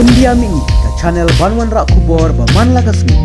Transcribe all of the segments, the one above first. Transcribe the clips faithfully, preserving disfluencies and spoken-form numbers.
India Mih, ka channel ban wanrah khubor ba man la ka sngi.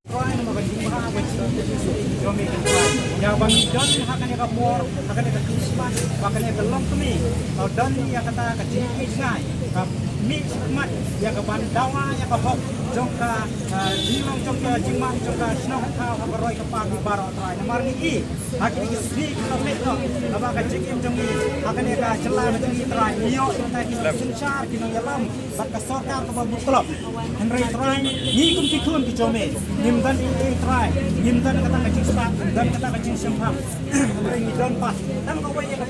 Trai namar ka jingbha ka jong me Trai. Ïa ba ngi don ha kane ka por, ha kane ka Christmas, ba kane ka longkmie, ka don ïa kata ka jingïeit jngai, ka mih sha khmat ïa ka ban dawa ïa ka hok jong ka, ah, jinglong jong ka jingman jong ka shnong thaw ha ka roi ka par ngi baroh Trai. Namar ngi i ha kine ki sngi ki la leit noh, haba ka jingim jong ngi ha kane ka jylla ka jong ngi Trai, ngi ïoh ïa kata ki nongsynshar ki nongïalam bad ka sorkar kaba bun tlot. Hynrei Trai, ngi kum ki khun ki jong me, ngim don ei ei Trai, ngim don kata ka jingspah, ngim don kata ka jingshemphang. Hynrei ngi don pat tang kawei ïa ka